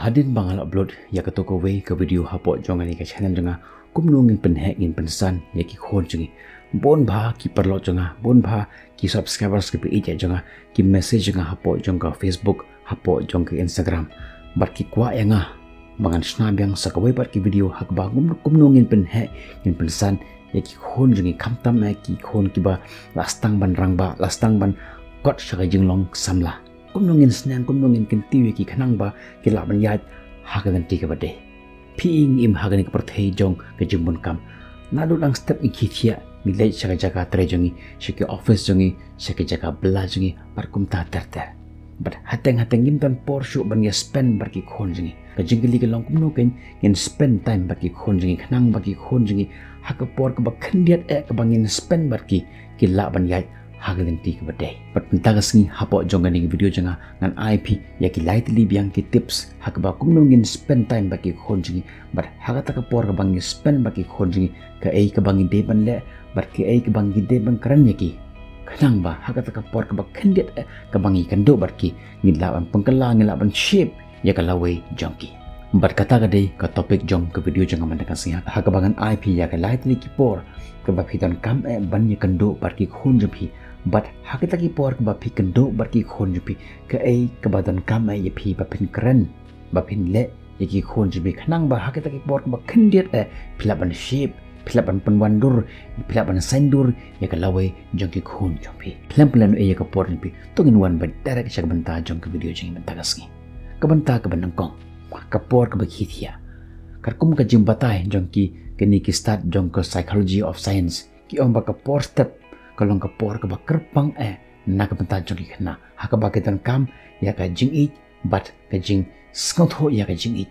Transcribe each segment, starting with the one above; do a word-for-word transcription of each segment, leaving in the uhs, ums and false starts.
Hadien ba nga la upload ïa kato kawei ka video hapoh jong kane ka channel jong nga, kumno ngin pynheh ngin pynsan ïa ki khun jong ngi. Bun bha ki paralok jong nga, bun bha ki subscribers kiba ïeit jong nga ki message ïa nga hapoh jong ka Facebook, hapoh jong ka Instagram. Bad ki kwah ïa nga ba ngan shna biang sa kawei pat ki video ha kaba kumno ngin pynheh ngin pynsan ïa ki khun jong ngi, khamtam eh ki khun kiba la sdang ban rangbah, la sdang ban kot sha ka jinglong samla. Kumno ngin sneng, kumno ngin kyntiew ïa ki khnang ba ki lah ban ïaid ha ka lynti kaba dei. Phi i ngi im ha kane ka pyrthei jong ka jingbun kam. Naduh dang step ngi khie thiah, ngi leit sha ka jaka trei jong ngi, sha ki office jong ngi, sha ki jaka bylla jong ngi, bad kumta ter ter. Bad hateng hateng ngim don por shuh ban ïa spend bad ki khun jong ngi. Ka jingkylli ka long kumno kein ngin spend time bad ki khun jong ngi, khnang ba ki khun jong ngi ha ka por kaba khyndiat eh kaba ngin spend bad ki, ki lah ban ïaid ha ka lynti kaba dei. Bad mynta ka sngi hapoh jong kane ka video jong nga ngan ai phi ïa ki lai tylli biang ki tips ha kaba kumno ngin spend time bad ki khun jong ngi. Bad ha kata ka por kaba ngi spend bad ki khun jong ngi, kaei kaba ngi dei ban leh, bad kaei kaba ngi dei ban kren ïa ki. Khnang ba ha kata ka por kaba khyndiat eh kaba ngi kynduh bad ki, ngi lah ban pynkylla, ngi lah ban shape ïa ka lawei jong ki. Bad kata ka dei ka topic jong ka video jong nga mynta ka sngi, ha kaba ngan ai phi ïa ka lai tylli ki por kaba phi donkam eh ban ïa kynduh bad ki khun jong phi. Bad ha kita ki por kaba phi kynduh bad ki khun jong phi, kaei kaba donkam eh ïa phi ba phin kren, ba phin leh ïa ki khun jong phi, khnang ba ha kita ki por kaba khyndiat eh phi lah ban shape, phi lah ban pynwandur, phi lah ban saiñdur ïa ka lawei jong ki khun jong phi. Khlem pynlehnoh ei ïa ka por jong phi, to ngin wan beit direct sha ka bynta jong ka video jong ngi mynta ka sngi. Ka bynta kaba nyngkong, ka por kaba khie thiah. Katkum ka jingbatai jong ki, kine ki stad jong ka psychology of science, ki ong ba ka por step ka long ka por kaba kyrpang eh na ka bynta jong ki khynnah, ha kaba ki donkam ïa ka jingïeit bad ka jingsngewthuh ïa ka jingïeit.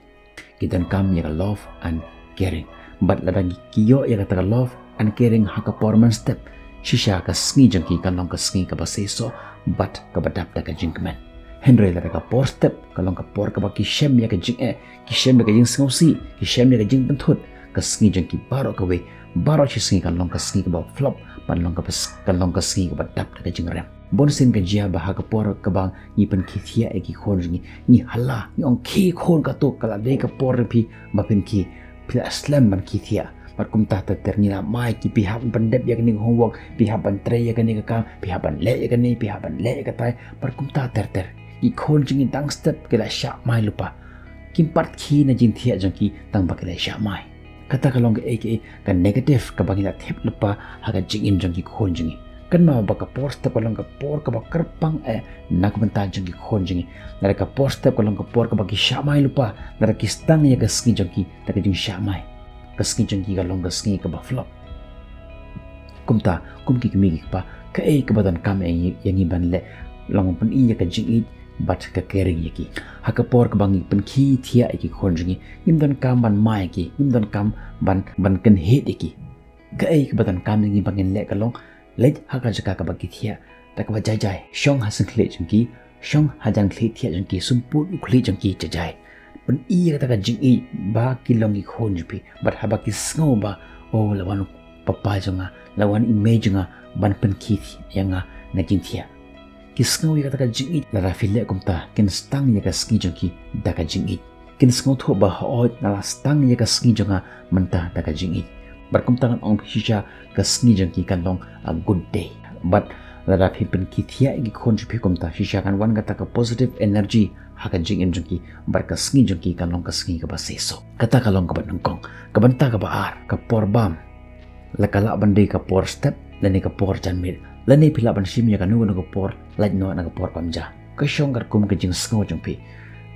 Ki donkam ïa ka love and caring. Bad lada ki ïoh ïa kata ka love and caring ha ka por mynstep, shisha ka sngi jong ki kan long ka sngi kaba seisoh bad kaba dap da ka jingkmen. Hynrei lada ka por step ka long ka por kaba ki shem ïa ka jingeh, ki shem ïa ka jingsngewsih, ki shem ïa ka jingpynthut, ka sngi jong ki baroh kawei, baroh shi sngi kan long ka sngi kaba flop, ban long kaba s-, kan long ka sngi kaba dap da ka jingrem. Bunsien ka jia ba ha ka por kaba ngi pynkhie thiah ïa ki khun jong ngi, ngi hala, ngi ong khie khun, kato ka la dei ka por jong phi ba phin khie, phi la slem ban khie thiah. Bad kumta ter ter ngi la mai ki, phi hap ban pyndep ïa kane ka homework, phi hap ban trei ïa kane ka kam, phi hap ban leh ïa kane, phi hap ban leh ïa katai, bad kumta ter ter. Ki khun jong ngi dang step ki la shah mai lypa. Kim pat khie na jingthiah jong ki tang ba ki la shah mai. Kata ka long kaei kaei ka negative kaba ngi la thep lypa ha ka jingim jong ki khun jong ngi. Kynmaw ba ka por step ka long ka por kaba kyrpang eh na ka bynta jong ki khun jong ngi. Lada ka por step ka long ka por kaba ki shah mai lypa, lada ki sdang ïa ka sngi jong ki da ka jingshah mai, ka sngi jong ki ka long ka sngi kaba flop. Kumta, kum ki kmie ki kpa, kaei kaba donkam eh ïa ngi ban leh, long pyni ïa ka jingïeit bad ka caring ïa ki. Ha ka por kaba ngi pynkhie thiah ïa ki khun jong ngi, ngim donkam ban mai ïa ki, ngim donkam ban, ban kynhied ïa ki. Kaei kaba donkam ïa ngi ba ngin leh ka long leit ha ka jaka kaba ki thiah da kaba jai jai. Shong ha syngkhlieh jong ki, shong hajan khlieh thiah jong ki, sum pud u khlieh jong ki jai jai. Pyni ïa kata ka jingïeit ba ki long ki khun jong phi. Bad haba ki sngew ba, oh, la wan u papa jong nga, la wan i mei jong nga ban pynkhie ïa nga na jingthiah. Ki sngew ïa kata ka jingïeit, lada phi leh kumta, kin sdang ïa ka sngi jong ki da ka jingïeit. Kin sngewthuh ba hooid nga la sdang ïa ka sngi jong nga mynta da ka jingïeit. Bad kumta ngan ong phi shisha ka sngi jong ki kan long a good day. Bad lada phi pynkhie thiah ïa ki khun jong phi kumta, shisha kan wan kata ka positive energy ha ka jingim jong ki, bad ka sngi jong ki kan long ka sngi kaba seisoh. Kata ka long kaba nyngkong. Ka bynta kaba ar, ka por bam. La ka lah ban dei ka por step lane ka por janmiet, lane phi lah ban shim ïa kano kano ka por, lait noh na ka por bam ja. Ka shong katkum ka jingsngew jong phi.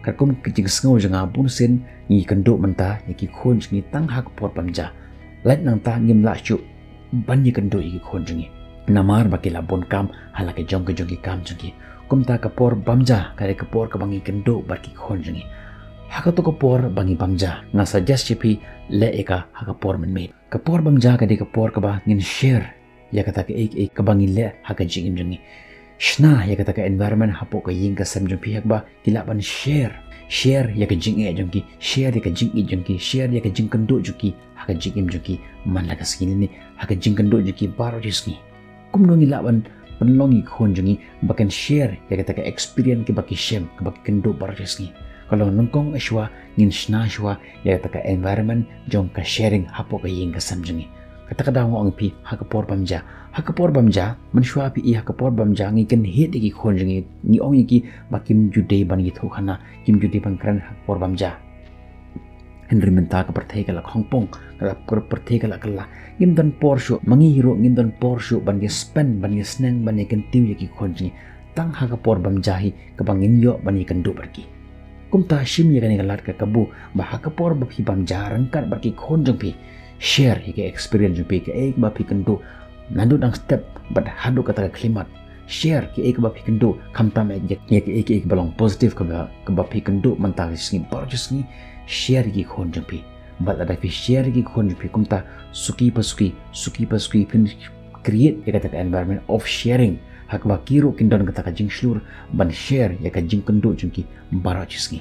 Katkum ka jingsngew jong nga, bunsien ngi kynduh mynta ïa ki khun jong ngi tang ha ka por bam ja. Lait nangta ngim lah shuh ban ïa kynduh ïa ki khun jong ngi, namar ba ki la bun kam ha la ka jong ka jong ki kam jong ki. Kumta ka por bam ja ka dei ka por kaba ngi kynduh bad ki khun jong ngi. Ha kato ka por ba ngi bam ja, nga suggest ïa phi leh ïa ka ha ka por mynmiet. Ka por bam ja ka dei ka por kaba ngin share ïa kata kaei kaei kaba ngi leh ha ka jingim jong ngi. Shna ïa kata ka environment hapoh ka ïing ka sem jong phi ha kaba ki lah ban share. Share ïa ka jingeh jong ki, share ïa ka jingïeit jong ki, share ïa ka jingkynduh jong ki ha ka jingim jong ki man la ka sngi ne ha ka jingkynduh jong ki baroh shi sngi. Kumno ngi lah ban pynlong ïa ki khun jong ngi ba kin share ïa kata ka experience kaba ki shem, kaba ki kynduh baroh shi sngi. Ka long nyngkong shuwa ngin shna shuwa ïa kata ka environment jong ka sharing hapoh ka ïing ka sem jong ngi. Kata ka daw nga ong phi ha ka por bam ja. Ha ka por bam ja, mynshuwa phi i ha ka por bam ja ngi kynhied ïa ki khun jong ngi, ngi ong ïa ki ba kim ju dei ban ïathuh khana, kim ju dei ban kren ha ka por bam ja. Hynrei mynta ka pyrthei ka la khongpong, ka la pyrthei ka la kylla. Ngim don por shuh, ma ngi hi ruh ngim don por shuh ban ïa spend, ban ïa sneng, ban ïa kyntiew ïa ki khun jong ngi. Tang ha ka por bam ja hi kaba ngin ïoh ban ïa kynduh bad ki. Kumta shim ïa kane ka lad ka kabu ba ha ka por ba phi bam ja ryngkat bad ki khun jong phi, share ïa ka experience jong phi, kaei kaba phi kynduh naduh dang step bad haduh kata ka khyllipmat. Share kaei kaba phi kynduh, khamtam ïa, ïa kaei kaei kaba long positive kaba, kaba phi kynduh mynta ka sngi, baroh shi sngi. Share ïa ki khun jong phi. Bad lada phi share ïa ki khun jong phi kumta, suki pa suki, suki pa suki, phin create ïa kata ka environment of sharing ha kaba ki ruh kin don kata ka jingshlur ban share ïa ka jingkynduh jong ki baroh shi sngi.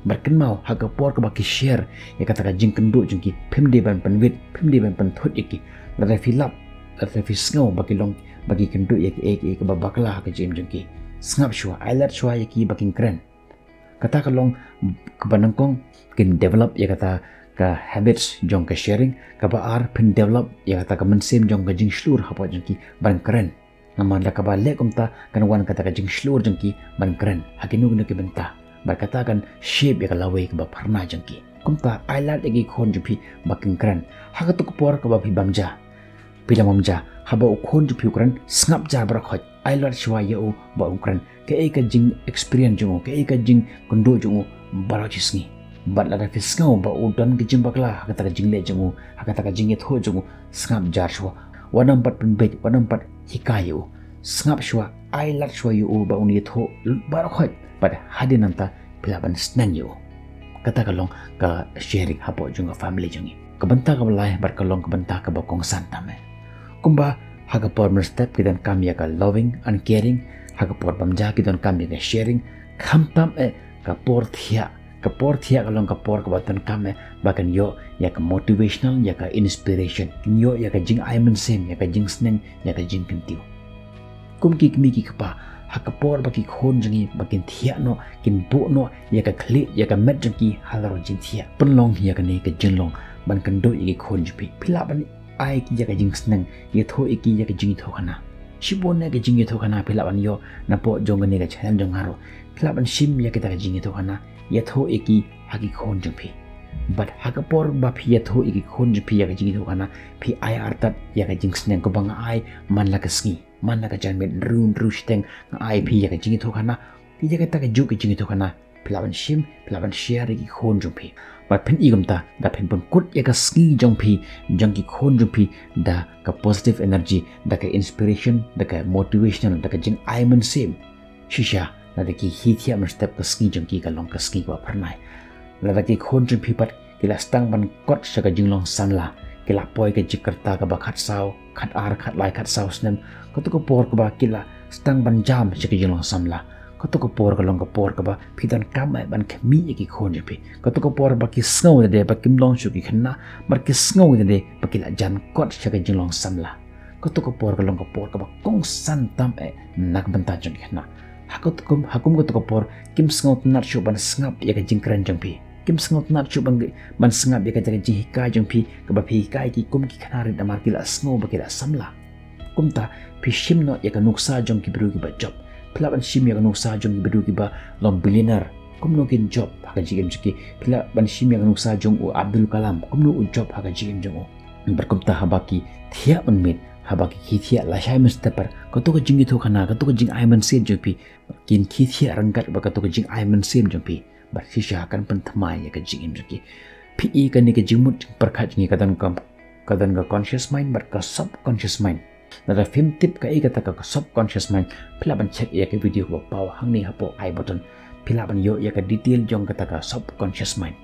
Bad kynmaw, ha ka por kaba ki share ïa kata ka jingkynduh jong ki, phim dei ban pynwit, phim dei ban pynthut ïa ki. Lada phi lap, lada phi sngew ba ki long, ba ki kynduh ïa kaei kaei kaba bakla ha ka jingim jong ki, sngap shuwa, ai lad shuwa ïa ki ba kin kren. Kata ka long kaba nyngkong, kin develop ïa kata ka habits jong ka sharing. Kaba ar, phin develop ïa kata ka mynsiem jong ka jingshlur hapoh jong ki ban kren. Namar lada kaba leh kumta kan wan kata ka jingshlur jong ki ban kren ha kino kino ki bynta. Bad kata kan shape ïa ka lawei kaba pharnai jong ki. Kumta ai lad ïa ki khun jong phi ba kin kren ha kato ka por kaba phi bam ja. Phi la bam ja, haba u khun jong phi u kren, sngap jar baroh. Ai lad shuwa ïa u ba un kren kaei ka jing experience jong u, kaei ka jingkynduh jong u baroh shi sngi. Bad lada phi sngew ba u don ka jingbakla ha kata ka jingleh jong u, ha kata ka jingïathuh jong u, sngap jar shuwa. Wat nym pat pynbeit, wat nym pat hikai ïa u. Sngap shuwa, ai lad shuwa ïa u ba un ïathuh baroh. Bad hadien nangta phi lah ban sneng ïa u. Kata ka long ka sharing hapoh jong ka family jong ngi. Ka bynta kaba lai bad ka long ka bynta kaba kongsan tam eh. Kumba ha ka por mynstep ki donkam ïa ka loving and caring, ha ka por bam ja ki donkam ïa ka sharing, khamtam eh ka por thiah. Ka por thiah ka long ka por kaba donkam eh ba kan ïoh ïa ka motivational, ïa ka inspiration, kin ïoh ïa ka jingai mynsiem, ïa ka jingsneng, ïa ka jingkyntiew. Kum ki kmie ki kpa, ha ka por ba ki khun jong ngi ba kin thiah noh, kin buh noh ïa ka khlieh, ïa ka met jong ki halor jingthiah, pynlong ïa kane ka jinglong ban kynduh ïa ki khun jong phi. Phi lah ban ai ki ïa ka jingsneng, ïathuh ïa ki ïa ka jingïathuhkhana. Shibun eh ka jingïathuhkhana phi lah ban ïoh napoh jong kane ka channel jong nga ruh. Phi lah ban shim ïa kita ka jingïathuhkhana, ïathuh ïa ki ha ki khun jong phi. Bad ha ka por ba phi ïathuh ïa ki khun jong phi ïa ka jingïathuhkhana, phi ai artat ïa ka jingsneng kaba nga ai man la ka sngi, man la ka janmiet, hynriew hynriew shiteng nga ai phi ïa ka jingïathuhkhana. Ïa kata ka juh ka jingïathuhkhana phi lah ban shim, phi lah ban share ïa ki khun jong phi. Bad phin i kumta da phin pynkut ïa ka sngi jong phi, jong ki khun jong phi da ka positive energy, da ka inspiration, da ka motivational, da ka jingai mynsiem. Shisha, lada ki hi thiah mynstep ka sngi jong ki ka long ka sngi kaba pharnai. Lada ki khun jong phi pat ki la sdang ban kot sha ka jinglong samla, ki la poi ka jingkyrta kaba khatsaw, khatar, khatlai, khatsaw snem, kato ka por kaba ki la sdang ban jam sha ka jinglong samla. Kato ka por ka long ka por kaba phi donkam eh ban khmih ïa ki khun jong phi. Kato ka por ba ki sngew ïa de ba kim long shuh ki khynnah, ba ki sngew ïa de ba ki la jan kot sha ka jinglong samla. Kato ka por ka long ka por kaba kongsan tam eh na ka bynta jong ki khynnah. Ha kum, ha kum kato ka por kim sngewtynnat shuh ban sngap ïa ka jingkren jong phi. Kim sngewtynnat shuh ban, ban sngap ïa kata ka jinghikai jong phi kaba phi hikai ki kum ki khynnah rit namar ki la sngew ba ki la samla. Kumta phi shim noh ïa ka nuksa jong ki briew kiba jop. Phi lah ban shim ïa ka nuksa jong ki briew kiba long billionaire. Kumno kin jop ha ka jingim jong ki. Phi lah ban shim ïa ka nuksa jong u Abdul Kalam, kumno u jop ha ka jingim jong u. Bad kumta haba ki thiah mynmiet, haba ki, ki thiah lashai mynstep pat, kato ka jingïathuhkhana, kato ka jingai mynsiem jong phi kin, ki thiah ryngkat bad kato ka jingai mynsiem jong phi. Bad shisha kan pynthymmai ïa ka jingim jong ki. Phi i kane ka jingmut jingpyrkhat jong ngi ka don ka, ka don ka conscious mind bad ka subconscious mind. Lada phim tip kaei kata ka, ka subconscious mind, phi lah ban check ïa ka video kaba paw hangne hapoh i button. Phi lah ban ïoh ïa ka detail jong kata ka subconscious mind.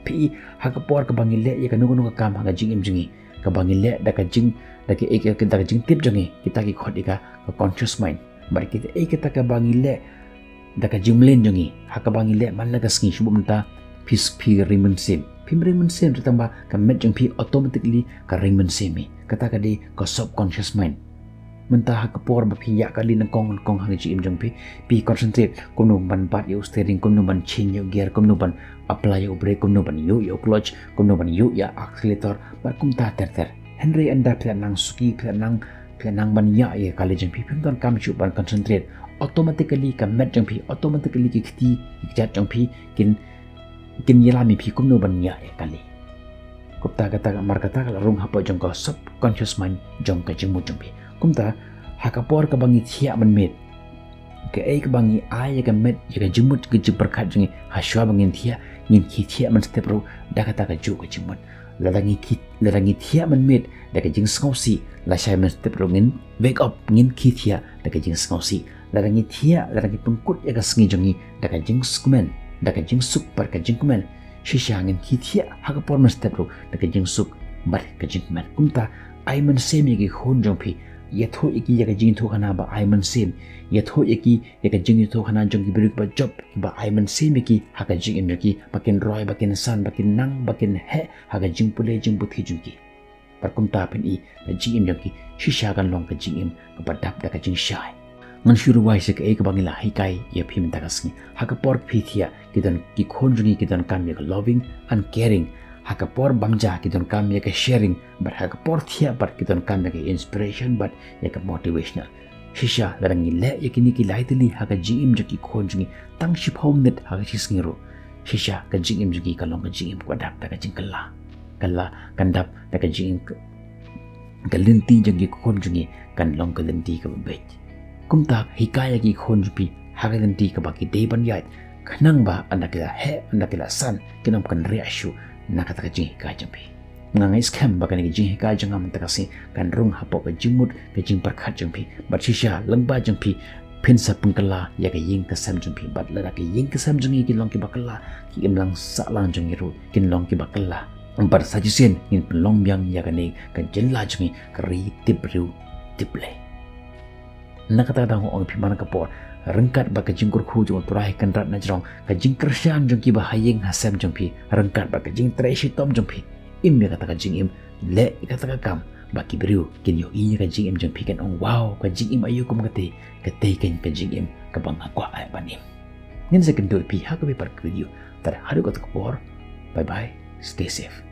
Phi i, ha ka por kaba ngi leh ïa kano kano ka kam ha ka jingim jong ngi, kaba ngi leh da ka jing, da ka, da ka jingtip jong ngi, kita ki khot ïa ka, ka conscious mind. Bad kita, ïa kata kaba ngi leh da ka jingmlien jong ngi, ha kaba ngi leh man la ka sngi, shu bam mynta phi, phi ring mynsiem. Phim ring mynsiem te tang ba ka met jong phi automatically ka ring mynsiem hi. Kata ka dei ka subconscious mind. Mynta ha ka por ba phi ïa kali nyngkong nyngkong ha ka jingim jong phi, phi concentrate kumno ban bat ïa u steering, kumno ban change ïa u gear, kumno ban apply ïa u brake, kumno ban ïuh ïa u clutch, kumno ban ïuh ïa accelerator, bad kumta ter ter. Hynrei ynda phi la nang suki, phi la nang, phi la nang ban ïa ïa kali jong phi, phim donkam shuh ban concentrate. Automatically ka met jong phi, automatically ki kti, ki kjat jong phi kin, kin ïalam ïa phi kumno ban ïa ïa kali. Kumta kata, mar kata ka la rung hapoh jong ka subconscious mind jong ka jingmut jong phi. Kumta ha ka por kaba ngi thiah mynmiet, kaei kaba ngi ai ïa ka met, ïa ka jingmut, ka jingpyrkhat jong ngi, ha shuwa ba ngin thiah, ngin khie thiah mynstep ruh da kata kajuh ka jingmut. Lada ngi khie, lada ngi thiah mynmiet da ka jingsngewsih, lashai mynstep ruh ngin wake up, ngin khie thiah da ka jingsngewsih. Lada ngi thiah, lada ngi pynkut ïa ka sngi jong ngi da ka jingsukmen, da ka jingsuk bad ka jingkmen, shisha ngin khie thiah ha ka por mynstep ruh da ka jingsuk bad ka jingkmen. Kumta ai mynsiem ïa ki khun jong phi, ïathuh ïa ki ïa ka jingïathuhkhana ba ai mynsiem, ïathuh ïa ki ïa ka jingïathuhkhana jong ki briew ba jop, ba ai mynsiem ïa ki ha ka jingim jong ki, ba kin roi, ba kin san, ba kin nang, ba kin heh ha ka jingpule jingputhi jong ki. Bad kumta phin i ka jingim jong ki shisha kan long ka jingim kaba dap da ka jingshai. Ngan shu rwai sha kaei kaba ngi la hikai ïa phi mynta ka sngi. Ha ka por phi thiah, ki don, ki khun jong ngi ki donkam ïa ka loving and caring. Ha ka por bam ja ki donkam ïa ka sharing, bad ha ka por thiah pat ki donkam ïa ka inspiration bad ïa ka motivational. Shisha lada ngi leh ïa kine ki lai tylli ha ka jingim jong ki khun jong ngi tang shiphew minit ha ka shi sngi ruh, shisha ka jingim jong ki kan long ka jingim kaba dap da ka jingkylla. Kylla, kan dap da ka jingim ka, ka lynti jong ki khun jong ngi kan long ka lynti kaba beit. Kumta hikai ïa ki khun jong phi ha ka lynti kaba ki dei ban ïaid, khnang ba ynda ki la heh, ynda ki la san, kin ym kynriah shuh na kata ka jinghikai jong phi. Nga ngeit skhem ba kane ka jinghikai jong nga mynta ka sngi kan rung hapoh ka jingmut, ka jingpyrkhat jong phi. Bad shisha lyngba jong phi phin sa pynkylla ïa ka ïing ka sem jong phi. Bad lada ka ïing ka sem jong ngi ki long kiba kylla, ki imlang sahlang jong ngi ruh kin long kiba kylla. Bad sa shisien ngin pynlong biang ïa kane ka jylla jong ngi ka ri tip briew tip Blei. Na kata ka daw nga ong ïa phi man ka por, ryngkat bad ka jingkyrkhu jong U Trai Kynrad na jrong, ka jingkyrshan jong kiba ha ïing ha sem jong phi, ryngkat bad ka jingtrei shitom jong phi, im ïa kata ka jingim, leh ïa kata ka kam ba ki briew kin ïohi ïa ka jingim jong phi, kin ong, "Wow, ka jingim aïu kum kata, kata keiñ ka jingim kaba nga kwah ai ban im." Ngin sa kynduh ïa phi ha kawei pat ka video. Tad haduh kata ka por, bye bye, stay safe.